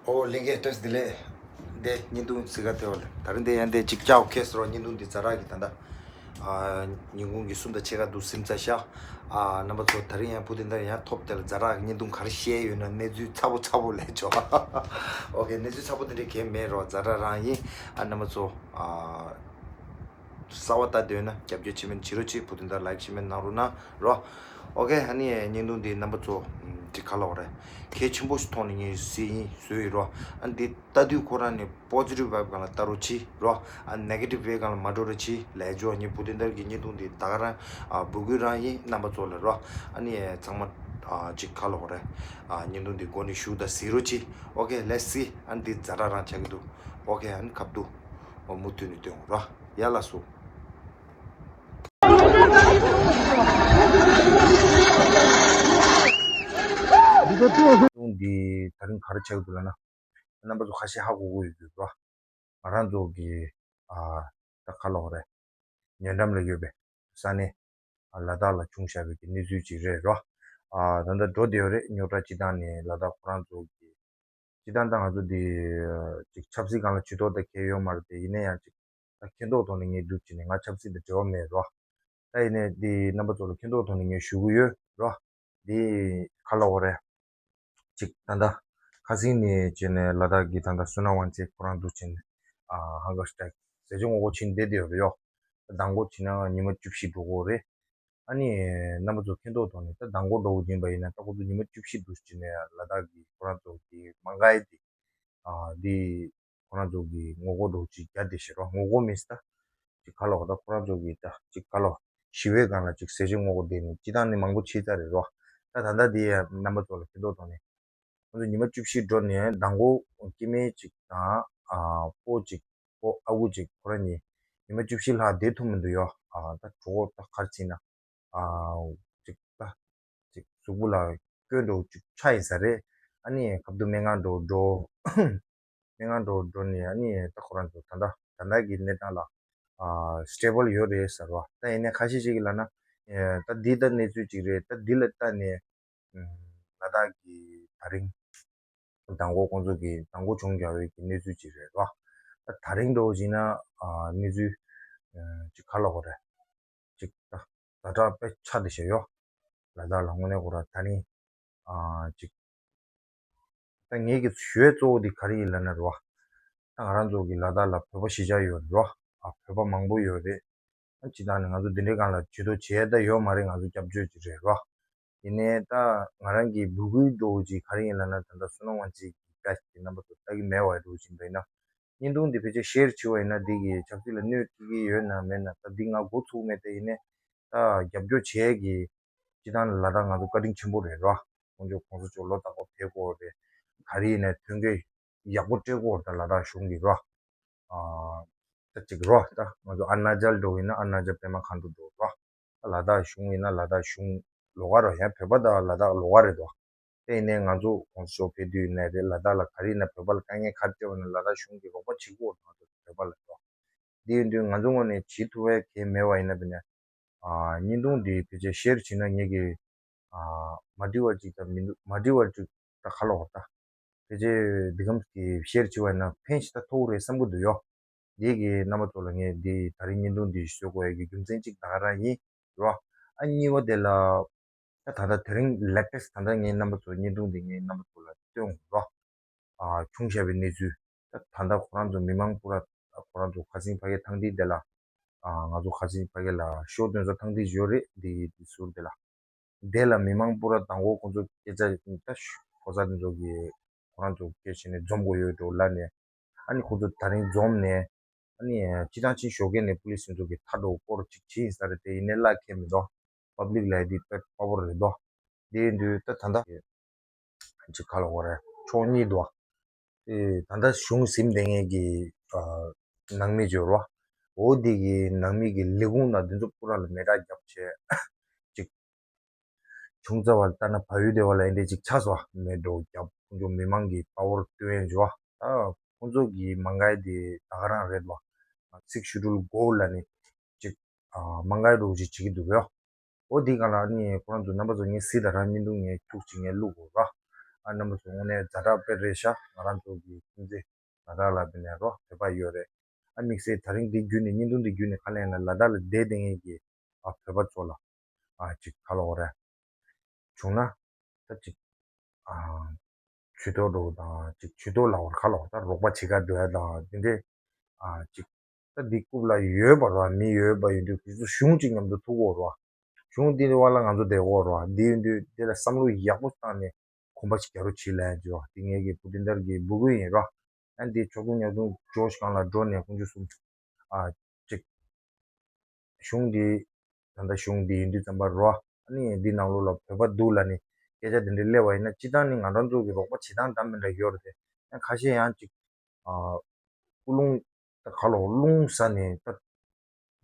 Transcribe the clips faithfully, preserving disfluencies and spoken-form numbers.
ཨོ་ལྷན་རྒྱས་བཀྲ་ཤིས་བདེ་ལེགས། འདི་བརྙན་ཐུང་ཚིག་ཁ་ཐེ་བ་ལ་ད་རིང་འདི་ཡང་འདི་གཅིག་བཅའ་ཁེ་སོ་ར་བརྙན་ཐུང་འདི་ཛ་དྲག་གི་ད་ལྟ་ཨ་ཉིན་གུང་གི་གསུམ་དང་ཕྱེད་ཀ་འདུག་ཟིན་ཚར་ཤག་ཨ་རྣམ་པ་ཚོ་ད་རིང་ཡང་བུ་དེ་འདྲ་ཡང་ཐོབ་དེ་ལ་ཛ་དྲག་གི་བརྙན་ཐུང་ག་རེ་བཤད་ཡོད་ན་གནས་ཚུལ་ཚ་པོ་ཚ་པོ་ལས་ཆོག་ཨོ་ཁེ། གནས་ཚུལ་ཚ་པོ་དེ་འདྲ་གས་མེད་རོགས། ཛ་དྲག་རང་ཡིན། ཨ་རྣམ་པ་ཚོ་ཨ། གསར་པ་ལྟ་འདོད་ན་རྒྱབ་སྐྱོར་ཆེན་མོ་བྱེད་རོགས་གྱིས། བུ་དེ་འདྲ་ལའིག་ཆེན་མོ་གནང་རོགས་གནང་རོགས། ཨོ་ཁེ། ཨ་ནི་བརྙན་ཐུང་འདི་རྣམ་པ་ཚོ་འདི་ག་ལབ་དགོས་རེད། གལ་ཆེན་པོ་ཞིག་མཐོང་ནས་ངས་གཟིགས་ཡིན་བཟོས་ཡིན་རོགས། ཨ་འདི་ལྟ་དུས་ཁོ་རང་ནི་པོ་ཛི་ཊིབ་ཝའིབ་སྒང་ལ་ལྟ་རོགས་གྱིས་རོགས། ཨ་ནེ་གེ་ཊིབ་ཝེ་སྒང་ལ་མ་འགྲོ་རོགས་གྱིས། ལས་ཆོག་ངས་བུ་དེ་འདྲ་གི་བརྙན་ཐུང་འདི་ད་ག་རང་ཨ་འབོད་སྐུལ་རང་ཡིན། རྣམ་པ་ཚོ་ལ་རོགས། ཨ་ནི་ཚང་མ་ཨ་ཅིག་ག་ལབ་དགོས་རེད། ཨ་བརྙན་ཐུང་འདི་མགོ་ནས་གཞུག་ད་གཟིགས་རོགས་གྱིས། ཨོ་ཁེ། ལེཊ་སི། ཨ་འདི་ཛ་དྲག་རང་ཆགས་ཀྱི་འདུག་ཨོ་ཁེ། ཨ་ནི་ཁ་བསྡུ། འོ་མུ་མཐུད་ནས་སྟོན་རོགས། ཡ་ལགས་སོ། འདི་ད་རིང་ག་རེ་ཆགས་ཀྱི་འདུག་ལབ་ན། རྣམ་པ་ཚོ་ཁ་ཤས་ཧ་གོ་གི་ཡོད་རེད་རོ། ང་རང་ཚོ་གི་ཨ་ད་ག་ལབ་དགོས་རེད། ཉེ་འགྲམ་ལ་ཡོད་པའི་ས་གནས་ཨ་ལ་དྭགས་ལ་བྱུང་བཞག་པའི་གི་གནས་ཚུལ་ཅིག་རེད་རོ། ཨ་ད་ལྟ་འགྲོ་བསྡད་ཡོད་རེད། རྙོག་དྲ་སྤྱི་བཏང་ནས་ལ་དྭགས་ཁོ་རང་ཚོ་གི་སྤྱི་བཏང་ད་ང་ཚོ་འདི་ཅིག་ཆབ་སྲིད་སྒང་ལ་ཇུས་གཏོགས་ད་གང་ཡང་ཡོད་མ་རེད་དེ། ཡིན་ན་ཡང་ཅིག་ད་མཁྱེན་རྟོགས་ཐོག་ནས་ངས་འདུག་བྱས་ནས། ང་ཆབ་སྲིད་དང་འབྲེལ་བ་མེད་རོ། ད་ཡིན་ནའི་འདི་རྣམ་པ་ཚོ་ལ་མཁྱེན་རྟོགས་ཐོག་ནས་ངས་ཞུ་གི་ཡོད་རོ། འདི་ག་ལབ་དགོས་རེད། ཅིག་ད་ལྟ་ཁ་སང་ནས་བྱས་ནས་ལ་དྭགས་ཀྱི་ད་ལྟ་སུན་ན་ཝན་ཅེ་ཁོ་རང་འདུག་བྱས་ནས་ཨ་ཧང་གར་སི་ཊེག་ཟས་བཅད་ངོ་རྒོལ་བྱས་ནས་བསྡད་ཡོད་རེད་ཡོ། མདང་དགོང་བྱས་ན་ཉི་མ་བཅུ་བཞི་འགྲོ་གི་རེད། ཨ་ནི་རྣམ་པ་ཚོ་མཁྱེན་རྟོགས་ཐོག་ནས་ད་མདང་དགོང་འགྲོ་གི་ཡིན་པ་ཡིན་ན། ད་ཁོ་ཚོ་ཉི་མ་བཅུ་བཞི་འདུག་བྱས་ནས་ལ་དྭགས་ཀྱི་ཁོ་རང་ཚོ་གི་མ་འགའ་ཡི་དེ་ཨ་འདི་ཁོ་རང་ཚོ་གི་ངོ་རྒོལ་འདྲ་བོ་ཅིག་རྒྱག་བསྡད་ཤག་རོ། ངོ་རྒོལ་མིན་ད་ཅིག་ག་ལབ་དགོས། ད་ཁོ་རང་ཚོ་གི་ད་ཅིག་ག་ལབ་ཞི་བའི་སྒང་ལ་ཅིག་ཟས་བཅད་ངོ་རྒོལ་བསྡད་ནས་སྤྱི་བཏང་ནས་མང་པོ་ཕྱིན་ཚར་རེད་རོ། ད་ད་ལྟ་འདི་ཡ་རྣམ་པ་ཚོ་ལ་མཁྱེན་རྟོགས་ཐོག་ནས་ཁོ་ཚོ་ཉི་མ་བཅུ་བཞི་འགྲོ་ནས་མདང་དགོང་སྐྱེ་དམན་ཅིག་དང་ཨ་སྤོ་ཅིག་སྤོ་ཨ་ཁུ་ཅིག་ཁོ་རང་གཉིས་ཉི་མ་བཅུ་བཞི་ལྷག་བསྡད་ཐུབ་མི་འདུག་ཡོ། ཨ་ད་གྲོད་ཁོག་ད་ག་རེ་བྱས་ན། ཨ་ཅིག་ད་ཅིག་གཟུགས་པོ་ལ་སྐྱོན་འདྲ་བོ་ཅིག་ཆགས་ཡིན་ས་རེད། ཨ་ནི་སྐབས་དུ་སྨན་ཁང་འགྲོ་འགྲོ། སྨན་ཁང་འགྲོ་འགྲོ་ནས་ཨ་ནི་ད་ཁོ་རང་ཚོ་ད་ལྟ་ད་ལྟ་གི་གནས་སྟངས་ལ་ཨ་སི་ཊེ་བལ་ཡོད་རེད་ཟེར་བ། ད་ཡིན་ནའི་ཁ་ཤས་ཤིག་གིས་ལབ་ན་ཨེ་ད་འདི་ད་གནས་ཚུལ་ཅིག་རེད། ད་འདི་ལ་ལྟ་ནས་ཨ་ལ་དྭགས་ཀྱི་ད་རིང་མདང་དགོང་ཁོང་ཚོ་གི་མདང་དགོང་བྱུང་རྒྱག་པའི་གི་གནས་ཚུལ་ཅིག་རེད་བ། ད་ད་རིང་འདྲ་བོ་ཅིག་ན་ཨ་གནས་ཚུལ་ཨ་ཅིག་ག་ལབ་དགོས་རེད། ཅིག་ད་ཛ་དྲག་དཔེ་ཆགས་བསྡད་ཤག་ཡོ། ལ་དྭགས་ལ་དངོས་གནས་ཁོ་རང་ད་རིང་ཨ་ཅིག་ད་ངེད་ཀྱི་ཞུ་ཡས་གཙོ་བོ་འདི་ག་རེ་ཡིན་ལབ་ན་རེད་བ། ད་ང་རང་ཚོ་གི་ལ་དྭགས་ལ་བོད་པ་གཞིས་ཆགས་ཡོད་རེད་བ། ཨ་བོད་པ་མང་པོ་ཡོད་རེད། ཨ་སྤྱི་བཏང་ནས་ང་ཚོ་འདི་འདྲའི་སྒང་ལ་ཇུས་གཏོགས་བྱེད་ཡས་ད་ཡོད་མ་རེད། ང་ཚོ་སྐྱབས་བཅོལ་ཅིག་རེད་རོ། ཡིན་ནའི་ད་ང་རང་གི་འབོད་སྐུལ་འདྲ་བོ་ཅིག་ག་རེ་ཡིན་ལབ་ན། ད་ལྟ་བསོད་ནམས་དབང་ཆེན་གྱི་བཀའ་ཞིག་རྣམ་པ་ཚོ་ལྟ་གི་མེད་པ་འདྲ་བོ་ཅིག་ཡིན་པ་ཡིན་ན། བརྙན་ཐུང་འདི་ཕལ་ཆེར་ཤེར་བྱེད་པ་ཡིན་ན་འདི་གི་ཆབ་སྲིད་ལ་གནོད་སྐྱེལ་གྱི་ཡོད་ན་མེད་ན་ད་འདི་ང་འགོ་ཚུགས་མེད། དེ་ཡིན་ནའི་ད་རྒྱབ་སྐྱོར་བྱེད་ཡས་ཀྱི་སྤྱི་བཏང་ལ་ལ་དྭགས་ང་ཚོ་བཀའ་དྲིན་ཆེན་པོ་རེད་རོ། ཁོང་ཚོ་གོང་ས་མཆོག་ལོ་དང་པོ་ཕེབས་སྐོར་རེད། ག་རེ་ཡིན་ནའི་ཐོན་སྐྱེད་ཡག་པོ་སྤྲད་སྐོར་ད་ལ་དྭགས་གཞུང་གི་རོ། ཨ་ད་ཅིག་རོ། ད་ང་ཚོ་ཨ་རུ་ན་ཅལ་འགྲོ་ཡིན་ན་ཨ་རུ་ན་ཅལ་པད་མ་མཁའ་འགྲོ་འགྲོ་རོ། ད་ལ་དྭགས་གཞུང་ཡིན་ན་ལ་དྭགས་གཞུང་ལོགས་ཀ་རོ། ཡང་བོད་པ་དང་ལ་དྭགས་ལོགས་ཀ་རེད་དོ། དེ་ཡིན་ནའི་ང་ཚོ་གོང་ས་མཆོག་ཕེབས་དུས་ཡིན་ནའི་རེད། ལ་དྭགས་ལ་ག་རེ་ཡིན་ན་བོད་པ་ལ་དཀའ་ངལ་ག་རེ་སྤྲད་པ་ན་ལ་དྭགས་གཞུང་གིས་རོགས་པ་བྱེད་དགོས་རེད། ང་ཚོ་བོད་པ་ལ་དོ། དེ་ཡིན་དུས་ང་ཚོ་ངོས་ནས་བྱེད་ཐུབ་པའི་གལ་མེད་པ་ཡིན་ན་བས་ནས། ཨ་བརྙན་ཐུང་འདི་ཕལ་ཆེར་ཤེར་བྱེད་ན་ངེད་ཀྱི་ཨ་མ་འགྲིག་པ་ཅིག་དང་མི་འདུག་མ་འགྲིག་པ་ཅིག་ད་ག་ལབ་དགོས་རེད། ད་ཕལ་ཆེར་འདི་གམ་གྱི་ཤེར་བྱེད་པ་ཡིན་ན་ཕན་ཞིག་ད་ཐོགས་རེད་བསམ་གྱི་འདུག་ཡོ། འདི་གི་རྣམ་པ་ཚོ་ལ་ངས་འདི་ད་རིང་བརྙན་ཐུང་འདི་བཟོ་དགོས་ཡ་གི་རྒྱུ་མཚན་གཅིག་ད་ག་རང་ཡིན་རོ། ཨ་གཉིས་པ་དེ་ལ་ད་ད་ལྟ་དེ་རིང་ལེ་ཊེ་སི་ཊི་ད་ལྟ་ངས་རྣམ་པ་ཚོ་བརྙན་ཐུང་འདི་ངས་རྣམ་པ་ཚོ་ལ་སྟོན་དགོས་རོ། ཨ་བྱུང་བཞག་པའི་གནས་ཚུལ། ད་ད་ལྟ་ཁོ་རང་ཚོ་མི་མང་པུ་ར་ཁོ་རང་ཚོ་ཁ་སང་ཕ་གིའི་ཐང་ཐིག་དེ་ལ་ཨ་ང་ཚོ་ཁ་སང་ཕ་གི་ལ་ཤོ་སྟོན་ས་ཐང་ཐིག་ཡོད་རེད། འདི་འདི་ཟུར་དེ་ལ། དེ་ལ་མི་མང་པུ་ར་དང་པོ་ཁོ་ཚོ་སྐད་ཆ་ད་ཤོ་ས་དེ་ཚོ་གི་ཁོ་རང་ཚོ་སྐད་བཤད་ནས་འཛོམས་དགོས་ཡོད་འགྲོ་ལབ་ནས། ཨ་ནི་ཁོ་ཚོ་ད་རིང་འཛོམས་ནས། ཨ་ནི་སྤྱི་བཏང་ཕྱི་ཞོགས་ཀས་ནས་པུ་ལིས་ཚོ་གི་ཐག་འགྲོ་སྐོར་ཅིག་བྱེད་ཡིན་ས་རེད། དེ་ཡིན་ནའི་གླ་འཁེལ་མི་འདུག་པབ་ལིག་ལ་འདི་དཔེ་དཔའ་བོ་རེད་དོ། དེ་ཡིན་དུས་ད་ད་ལྟ་ཅིག་ག་ལབ་དགོས་རེད། ཕྱོགས་གཉིས་འདུག་ཨེ་ད་ལྟ་གཞུང་ཟིན་བསྡད་མཁན་གྱི་ཨ་ནང་མི་ཡོད་རེད་བ། འོ་འདི་གི་ནང་མི་གི་ལས་ཁུངས་ནང་འདི་ཚོ་པུ་ར་ལ་མེ་སྲེག་བརྒྱབ་བྱས་ཅིག་ཆུང་ཙག་བ་ལ་ལྟ་ན་བལ་ཡུལ་སྡེ་བ་ལ་ཨེ་འདྲས་ཅིག་ཆགས་སོང་བ། མེ་སྲེག་བརྒྱབ་ཁོང་ཚོ་མི་མང་གི་དཔའ་བོར་སྟོན་ཡས་ཡོད་བ། ད་ཁོང་ཚོ་གི་མ་འགའ་དེ་ད་ག་རང་རེད་བ། སིགས་ཤེ་ཌུལ་གོ་ལ་ནི་ཅིག་ཨ་མ་འགའ་འདྲ་བོ་ཅིག་བྱེད་ཀྱི་འདུག་གས། འོ་དེའི་སྒང་ལ་ནི་ཁོ་རང་ཚོ་རྣམ་པ་ཚོ་ངས་གཟིགས་དང་རང་བརྙན་ཐུང་ངས་ཁྱུག་ཅིག་ངས་བླུག་དགོས་ར། ཨ་རྣམ་པ་ཚོ་དངོས་གནས་ཛ་དྲག་དཔེ་རེད་ཤག་ང་རང་ཚོ་གི་ཁྱིམ་མཚེས་ལ་དྭགས་ལ་དེ་ནས་རོ་བོད་པ་ཡོད་རེད། ཨ་དམིགས་བསལ་ད་རིང་འདི་བརྒྱུད་ནས་བརྙན་ཐུང་འདི་བརྒྱུད་ནས་ག་ལ་ཡིན་ན་ལ་དྭགས་ལ་བསྡད་བསྡད་མཁན་གྱི་ཨ་བོད་པ་ཚོ་ལ་ཨ་ཅིག་ག་ལ་འོ་རེད། བྱུང་ན་ད་ཅིག་ཨ་ཇུས་གཏོགས་འགྲོ་དང་ཅིག་ཇུས་གཏོགས་ལ་འོ་ག་ལ་འོ་ད་རོགས་པ་བྱེད་ག་འགྲོ་ཡ་དང་དེ་འདྲས་ཨ་ཅིག་ད་འདི་རྐུབ་ལ་ཡོད་པ་རོ་མི་ཡོད་པ་ཡིན་དུས་ཁོ་ཚོ་གཞུང་ཅིག་མཉམ་དུ་ཐུག་གོ་རོ། གཞུང་འདི་བ་ལ་ང་ཚོ་བསྡད་གོ་རོ་འདི་ཡིན་དུས་འདི་ལ་བསམ་བློ་ཡག་པོ་བཏང་ནས་གོམ་པ་ཞིག་རྒྱག་རོགས་བྱེད་ལབ་ཡ་ཅིག་རོ། འདི་ངེད་ཀྱི་བུ་འདི་འདར་གྱི་བུ་གུ་ཡིན་རོ། ཨ་འདི་ཕྱོགས་ཀུན་ཉག་ཐུང་ཇོ་ཤི་གང་ལ་འགྲོ་ནས་ཁོང་ཚོ་གསུམ་ཨ་ཅིག་གཞུང་འདི་ད་ལྟ་གཞུང་འདི་ཡིན་དུས་ཙམ་པ་རོ། ཨ་ནི་འདི་ནང་ལོགས་ལ་བོད་པ་འདུག་ལབ་ནས་སྐད་ཆ་འདི་འདྲ་སླེབས་པ་ཡིན་ན་སྤྱི་བཏང་ནི་ང་རང་ཚོ་གི་རོགས་པ་བྱེད་སྟངས་འདྲ་མི་འདྲ་ཡོད་རེད་དེ། ཡང་ཁ་ཤས་ཡང་ཅིག་ཨ་ཀུན་སློང་ད་ག་ལོ་རླུང་ཟ་ནས་ད་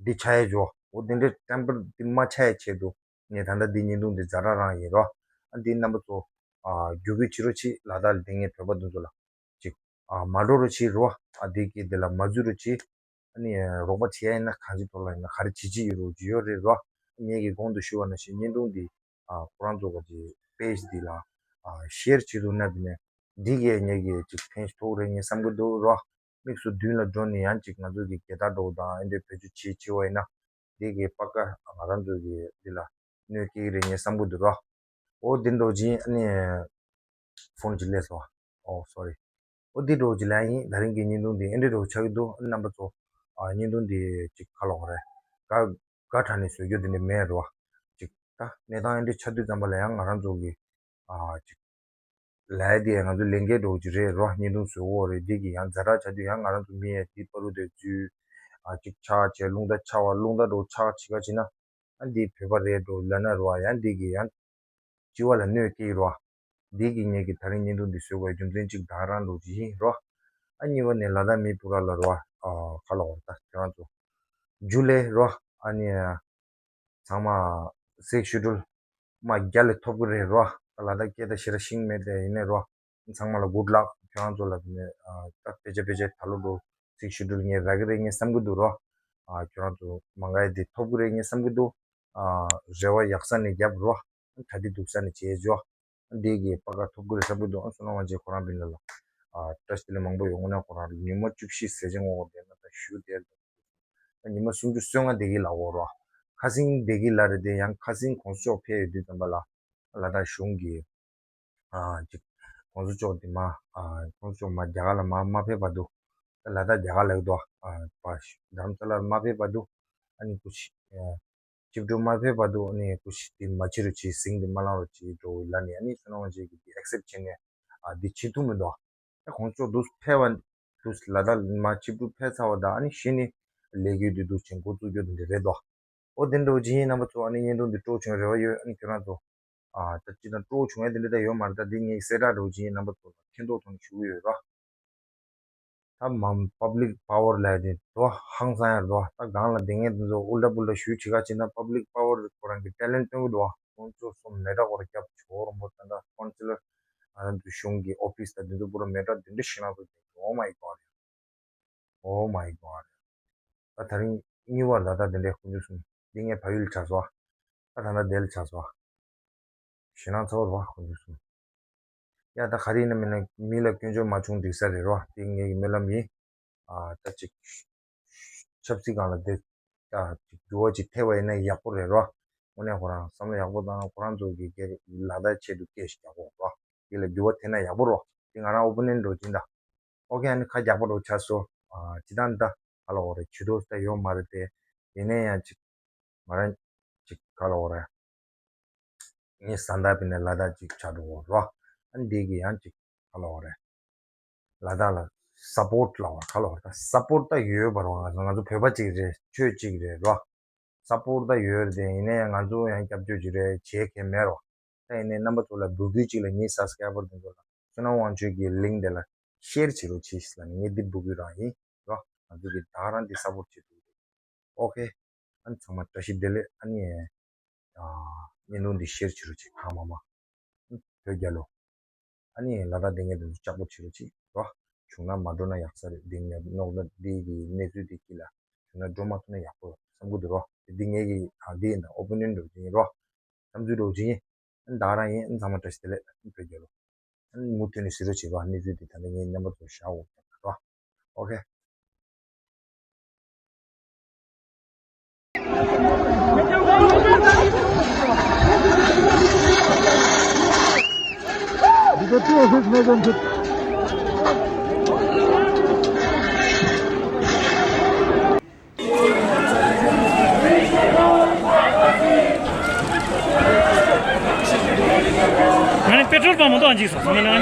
འདི་ཆགས་ཡས་འཇོ་འོ་དེ་འདྲའི་བསྟན་པ་འདི་མ་ཆགས་ཡས་ཆེད་དུ་ངས་ད་ལྟ་འདི་བརྙན་ཐུང་འདི་ཛ་དྲག་རང་ཡིན་རོ། ཨ་འདི་རྣམ་པ་ཚོ་ཨ་རྒྱུག་གི་བྱེད་རོགས་བྱེད་ལ་དྭགས་ལ་དེ་ངས་བོད་པ་འདི་ཚོ་ལ་ཅིག་ཨ་མ་འགྲོ་རོགས་བྱེད་རོ། ཨ་འདི་གི་འདི་ལ་མ་འཛུལ་རོགས་བྱེད། ཨ་ནི་རོགས་པ་བྱེད་ཡ་ཡིན་ན་གང་ཅི་ཐོག་ལ་ཡིན་ན་ག་རེ་བྱེད་ཀྱི་ཡོད་རོགས་ཀྱི་ཡོད་རེད་རོ། ངས་ཀྱི་གོང་དུ་ཞུས་པ་ནང་བཞིན་བརྙན་ཐུང་འདི་ཨ་ཁོ་རང་ཚོ་གི་པེ་ཇི་འདི་ལ་ཨ་ཤེར་བྱེད་འདུག་ན་དེ་ནས་འདི་གས་ངས་ཀྱི་ཅིག་ཕན་ཐོགས་རེད་ངས་བསམ་གི་འདུག་རོ། དམིགས་སུ་མདུན་ལ་འགྲོ་ནས་ཡང་ཅིག་ང་ཚོ་གི་རྒྱལ་དར་འགྲོ་དང་ཨེ་འདྲའི་བེད་སྤྱོད་བྱེད་བྱེད་པ་ཡིན་ན་འདི་གི་པ་ཀ་ང་རང་ཚོ་གི་འདི་ལ་གནོད་སྐྱེལ་གི་རེད་ངས་བསམ་གི་འདུག་རོ། འོ་འདི་འགྲོ་ཅིང་ཨ་ནི་ཕོན་ཅིག་སླེབས་སོང་། ཨོ་སོ་རི། ཨོ་འདི་འགྲོ་ཅིག་ལ་ཡིན་ད་རིང་གི་བརྙན་ཐུང་འདི་ཨེ་འདྲ་འགྲོ་ཆགས་ཀྱི་འདུག་རྣམ་པ་ཚོ། ཨ་བརྙན་ཐུང་འདི་ཅིག་ག་ལ་འོ་རེད། དགའ་དགའ་དྲགས་ནས་བཟོ་རྒྱུ་འདི་འདྲ་མེད་རོ། ཅིག་ད་གནས་སྟངས་ཨེ་འདྲ་ཆགས་དུས་ཙམ་པ་ལ་ཡང་ང་རང་ཚོ་གི་ཨ་ཅིག་ལས་འདི་ང་ཚོ་ལས་འགན་འགྲོ་ཅིག་རེད་རོ། བརྙན་ཐུང་བཟོ་འོ་རེད་འདི་གི་ཡང་ཛ་དྲག་ཆགས་དུས་ཡང་ང་རང་ཚོ་མི་ཡ་འདི་པ་རུ་དེ་འཛུལ་ཨ་ཅིག་ཆགས་བྱས་རླུང་རྟ་ཆགས་བ་རླུང་རྟ་འགྲོ་ཆགས་བྱེད་ག་བྱེད་ན། ཨ་འདི་བོད་པ་རེད་འགྲོ་ལབ་ན་རོ་ཡང་འདི་གི་ཡང་། སྤྱི་བ་ལ་གནོད་སྐྱེལ་རོ། འདི་གི་ངེད་ཀྱི་ད་རིང་བརྙན་ཐུང་འདི་བཟོས་པའི་རྒྱུ་མཚན་གཅིག་ད་རང་འགྲོ་གི་ཡིན་རོ། ཨ་གཉིས་པ་ནས་ལ་དྭགས་མི་སྤུ་ར་ལ་རོ། ཨ་ཁ་ལ་བར་ད་ཁྱེད་རང་ཚོ། རྒྱུ་ལས་རོ། ཨ་ནི། ཚང་མ། སིག་ཤེ་ཌུལ། མ་རྒྱ་ལས་ཐོབ་གི་རེད་རོ། ལ་དྭགས་སྐད་དང་ཤེས་ར་ཤིང་མེད་དེ་ཡིན་ནས་རོ། ཚང་མ་ལ་གུཌ་ལག་ཁྱེད་རང་ཚོ་ལ་ནས་ད་ཕལ་ཆེར་ཕལ་ཆེར་ད་ལོ་འགྲོ་སིག་ཤེ་ཌུལ་ངས་རག་གི་རེད་ངས་བསམ་གི་འདུག་རོ། ཨ་ཁྱེད་རང་ཚོ་མ་འགའ་ཡ་དེ་ཐོབ་གི་རེད་ངས་བསམ་གི་འདུག་ཨ་རེ་བ་ཡག་ས་ནས་རྒྱབ་རོ། གྲ་སྒྲིག་སྡུག་ས་ནས་བྱེད་རོ། འདི་གི་པ་ཀ་ཐོབ་གི་རེད་བསམ་གི་འདུག་ཨ་སོ་ནམ་དབང་ཆེན་ཁོ་རང་བིན་ལ་ལ། ཨ་བཀྲ་ཤིས་བདེ་ལེགས་མང་པོ་ཡོང་གི་ན་ཁོ་རང་ཉི་མ་བཅུ་བཞི་ཟེར་ཅིག་ངོ་བོ་བསྡད་ན་ད་ཞུ་བསྡད་ད་ཉི་མ་སུམ་ཅུ་སོ་ལྔ་བསྡད་གི་ལ་འོ་རོ། ཁ་སང་བསྡད་གི་ལ་རེད་དེ་ཡང་ཁ་སང་གོང་ས་མཆོག་ཕེབས་ཡོད་དུས་ཙམ་པ་ལ་ལ་དྭགས་གཞུང་གི་ཨ་ཅིག་གོང་ས་མཆོག་དེ་མ་ཨ་གོང་ས་མཆོག་མ་རྒྱ་གར་ལ་མ་མ་ཕེབས་བར་དུ་ད་ལ་དྭགས་རྒྱ་གར་ལ་ཡོད་དོ། ཨ་པ་རྡ་རམ་ས་ལར་མ་ཕེབས་བར་དུ་ཨ་ནི་སྐུ་ཞིག་ཨ་ཅིབ་འགྲོ་མ་ཕེབས་བར་དུ་ཨ་ནི་སྐུ་ཞིག་དེ་མ་བྱེད་རོགས་བྱེད་ཟིང་དེ་མ་ལང་རོགས་བྱེད་འགྲོ་ལ་ནི་ཨ་ནི་སོ་ནམ་དབང་ཆེན་གྱི་དེ་ཨེག་སེབ་བྱེད་ནས་ཨ་དེ་བྱེད་ཐུབ་མི་འདུག་ད་གོང་ས་མཆོག་དུ་ཕེབས་པ་དུ་ལ་དྭགས་མ་ཅིབ་འགྲོ་ཕེབས་ཚར་བ་དང་ཨ་ནི་གཞི་ནི་ལས་འགུལ་དེ་དུ་ཆེན་འགོ་བཙུགས་རྒྱུ་དེ་འདྲ་རེད་དོ། ཨོ་དེ་འདྲ་བོ་ཇི་ཡིན་རྣམ་པ་ཚོ་ཨ་ནི་བརྙན་ཐུང་འདི་སྤྲོ་བྱུང་རེ་བ་ཡོད། ཨ་ནི་ཁྱོད་རང་ཚོ་ཨ་ད་ཅི་དང་སྤྲོ་བྱུང་ཡ་དེ་འདྲ་ད་ཡོད་མ་རེད། ད་འདི་ངས་གསལ་བསྒྲགས་འདྲ་བོ་ཇི་ཡིན་རྣམ་པ་ཚོ་ལ་མཁྱེན་རྟོགས་ཐོག་ནས་ཞུ་གི་ཡོད་ར། ད་མ་པབ་ལིག་པ་ཝར་ལབ་ཡ་དེ་དོ་ཧང་སང་ཡ་རེད་དོ། ད་སྒང་ལ་དེ་ངས་དེ་ཚོ་ཨུལ་ཏ་པུལ་ཏ་ཞུ་བྱེད་ག་བྱེད་ན་པབ་ལིག་པ་ཝར་ཁོ་རང་གི་ཊེ་ལེན་ཊ་སྟོན་གི་འདུག་ཨ་ཁོང་ཚོ་སོ་མེ་ཏྲ་ཁོ་ར་རྒྱབ་ཆོག་རོ་མོ། ད་ད་སི་པོན་སར་ཨ་རང་ཚོ་གཞུང་གི་ཨོ་ཕི་སི་ད་དེ་ཚོ་པུ་ར་མེ་ཏྲ་དེ་འདྲ་ཞིག་ནང་དུ་ཨོ་མའི་གོཌ། Oh my god. ད་ད་རིང་གཉིས་པ་ལ་ད་དེ་འདྲའི་ཁོང་ཚོ་གསུམ་འདི་ངའི་ཕ་ཡུལ་ཆགས་སོ། ད་ད་ད་དེ་ལ་ཆགས་སོ། ཞེད་སྣང་ཚ་བོ་རེད་བ་ཁོང་ཚོ་གསུམ། ཡ་ད་ག་རེ་ཡིན་ན་མིན་ན་མི་ལ་སྐྱོན་བརྗོད་མ་བྱུང་འགྲིག་ས་རེད་རོ། དེ་ངའི་གི་སྨོན་ལམ་ཡིན། ཨ་ད་ཅིག་ཆབ་སྲིད་སྒང་ལ་དེ་ད་ཅིག་འགྱུར་བ་ཅིག་ཐེབས་པ་ཡིན་ན་ཡག་པོ་རེད་རོ། དངོས་གནས་ཁོ་རང་བསམ་བློ་ཡག་པོ་བཏང་ན་ཁོ་རང་ཚོ་གི་སྒེར་ལ་ད་ཆེད་དུ་སྐད་ཞིག་རྒྱག་དགོས་རོ། དེ་ལ་འགྱུར་བ་ཐེབས་ན་ཡག་པོ་རོ། དེ་ང་རང་ཨོ་པོ་ནེན་ཊ་འགྲོ་གི་ཡིན་ད། ཨོ་ཁེ། ཨ་ནི་ཁ་རྒྱག་པ་འགྲོ་ཆགས་སོ། ཨ་ཅི་ད་ནི་ད་ཧ་ལ་འོ་རེད། ཇུས་གཏོགས་ད་ཡོད་མ་རེད་དེ། ཡིན་ནའི་ཡང་ཅིག་ང་རང་ཅིག་ཧ་ལ་འོ་རེད། ངས་བཟའ་ཟླ་བྱས་ནས་ལ་དྭགས་ཅིག་ཆགས་འགྲོ་གོ་རོ། ཨ་ནི་འདི་གི་ཡང་ཅིག་ཧ་ལ་འོ་རེད། ལ་དྭགས་ལ་སཔོརཊ་ལ་འོ་ཧ་ལ་འོ་རེད། ད་སཔོརཊ་ད་ཡོད་པ་རོ། ང་ཚོ་ང་ཚོ་བོད་པ་ཅིག་རེད། ཆོས་ཅིག་རེད་རོ། སཔོརཊ་ད་ཡོད་རེད་དེ། ཡིན་ནའི་ཡང་ང་ཚོ་ཡང་སྐྱབས་བཅོལ་ཅིག་རེད། བྱེད་མཁན་མེད་རོ། ད་ཡིན་ནའི་རྣམ་པ་ཚོ་ལ་འབོད་སྐུལ་ཅིག་ལ་ངའི་སབ་སི་ཀ་རའི་བར་དེ་ཚོ་ལ་བསོད་ནམས་དབང་ཕྱུག་གི་ལིངྐ་དེ་ལ་ཤེར་བྱེད་རོགས་གྱིས་ལབ་ནས་ངས་འདི་འབོད་སྐུལ་རང་ཡིན་རོ། ང་ཚོ་གི་ད་ག་རང་འདི་སཔོརཊ་བྱེད་ཐུབ་ཀྱི་འདུག་ཨོ་ཁེ། ཨ་ནི་ཚང་མ་བཀྲ་ཤིས་བདེ་ལེགས། ཨ་ནི་ཨ་བརྙན་ཐུང་འདི་ཤེར་བྱེད་རོགས་གྱིས་གང་མང་མང་། བོད་རྒྱལ་ལོ། ཨ་ནི་ལ་དྭགས་སྡོད་མཁན་དེ་ཚོ་ལྕགས་པོ་བྱེད་རོགས་གྱིས་རོ། བྱུང་ན་མ་འགྲོ་ན་ཡག་ས་རེད། འདི་ནས་ནོར་ན་འདི་གི་གནས་ཚུལ་འདི་དཀྱིལ་ལ་བྱུང་ན་འགྲོ་མ་ཐུབ་ན་ཡག་པོ་བསམ་གྱི་འདུག་རོ། འདི་ངེད་ཀྱི་ཨ་འདི་ཡིན་ད་ཨོ་པི་ནི་ཡན་འདྲ་བོ་ཅིག་ཡིན་རོ། བསམ་ཚུལ་འདྲ་བོ་ཅིག་ཡིན། ཨ་ནི་ད་ག་རང་ཡིན། ཨ་ནི་ཚང་མ་བཀྲ་ཤིས་བདེ་ལེགས། ཨ་ནི་བོད་རྒྱལ་ལོ། ཨ་ནི་མུ་མཐུད་ནས་གཟིགས་རོགས་བྱེད་རོགས། གནས་ཚུལ་འདི་ད་ནི་ངས་རྣམ་པ་ཚོར་བཞག་འོ་རོགས། ཨོ་ཁེ། ང་ནི་པེ་ཊྲོལ་པམ་མ་གཏོགས་འཇིག་སོང་། ང་ནི་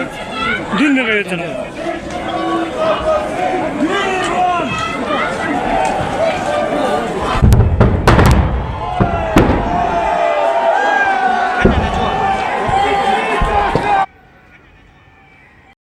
མདུན་མི་ག་ཡོད་ཚེ་ན།